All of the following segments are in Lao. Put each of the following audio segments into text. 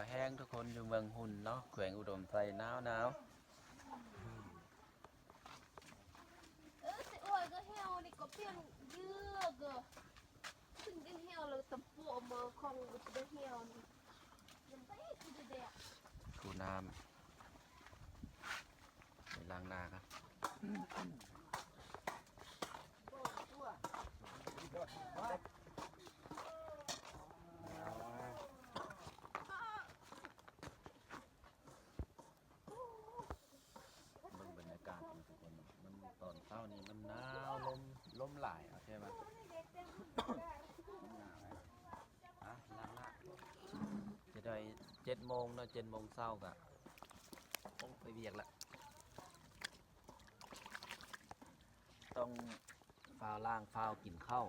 ແຮງທຸກຄົນ ຢູ່ເມືອງຮຸນເນາະ ແຂວງອຸດົມໄຊ ໜາວໆ. ເອີ ຊິອວຍກໍແຫ້ວນີ້ກໍປ່ຽນເຍືອກ ເຊິ່ງໄດ້ແຫ້ວແລ້ວຕຳປົວມາຂອງບໍ່ໄດ້ແຫ້ວນີ້ ຍັງໄດ້ຄືໄດ້ແດກ ຖູນ້ຳ ໄປລ້າງໜ້າກ່ອນ. ເບິ່ງບັນຍາກາດທຸກຄົນ ມັນຕອນເຊົ້ານີ້ມັນໜາວ ລົມ ລົມຫຼາຍ ເອົາແທ້ວ່າ ມັນໜາວ. ອ່ະ ລ້າງໜ້າ ຈະໄດ້ເຈັດໂມງເນາະ ເຈັດໂມງເຊົ້າກະ ໂອ້ ໄປວຽກລະ ຕ້ອງຟ້າວລ້າງ ຟ້າວກິນເຂົ້າ.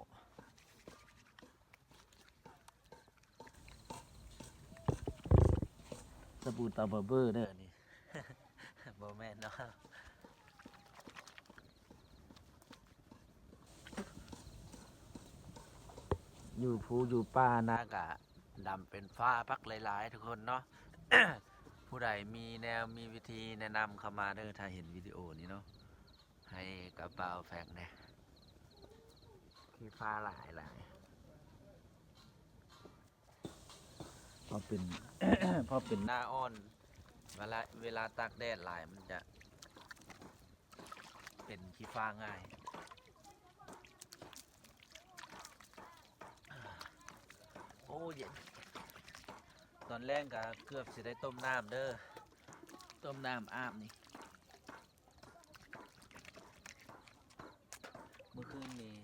ສະບູຕາບາເບີເດີນີ້ ບໍ່ແມ່ນເນາະ. ຢູ່ພູຢູ່ປ່ານາກະດຳເປັນຟ້າບັກຫຼາຍໆ ທຸກຄົນເນາະ. ຜູ້ໃດມີແນວ ມີວິທີແນະນຳເຂົ້າມາເດີ ຖ້າເຫັນວິດີໂອນີ້ເນາະ ໃຫ້ກັບບ່າວແຟງແດ່. ຂີ້ຟ້າຫຼາຍໆ ພໍເປັນ ພໍເປັນໜ້າຮ້ອນ ເວລາ ເວລາຕາກແດດຫຼາຍມັນຈະເປັນຂີ້ຟ້າງ່າຍ. ໂອ້ ເຢັນ ຕອນແລງກະເກືອບຊິໄດ້ຕົ້ມນ້ຳເດີ ຕົ້ມນ້ຳອາບນີ້. ມື້ຄືນນີ້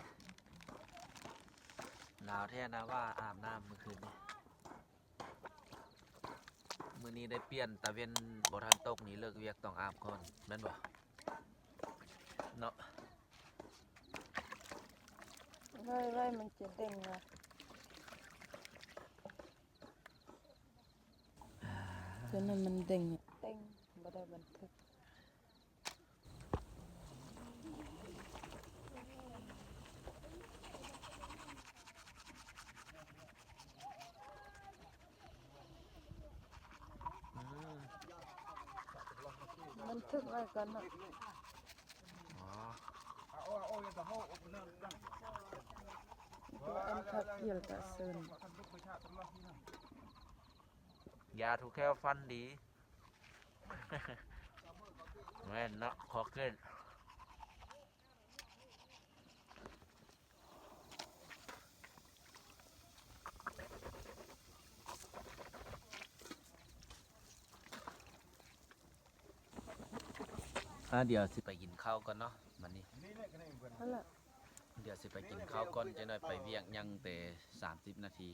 ໜາວແທ້ນາວ່າ ອາບນ້ຳມື້ຄືນນີ້. ມື້ນີ້ໄດ້ປ່ຽນ ຕາເວັນບໍ່ທັນຕົກນີ້ ເລີກວຽກຕ້ອງອາບກ່ອນ ແມ່ນບໍ່ເນາະ? ໄວ້ໆ ມັນຈະເດັ່ງນະ ຕົວນັ້ນມັນເດັ່ງ ເຕັ້ງ ບໍ່ໄດ້ບັນທຶກ. ບັນທຶກໄວ້ກ່ອນເນາະ. ອໍ ອັນຄັກກຽວຕະເຊີນ ຢາຖູແຂ້ວຟັນດີ. ແມ່ນເນາະ ຂໍເກີດ ອ່າ ດຽວຊິໄປກິນເຂົ້າກ່ອນເນາະ ບັດນີ້ ດຽວຊິໄປກິນເຂົ້າກ່ອນ ຈັກໜ້ອຍໄປວຽກ ຍັງແຕ່ສາມສິບນາທີ.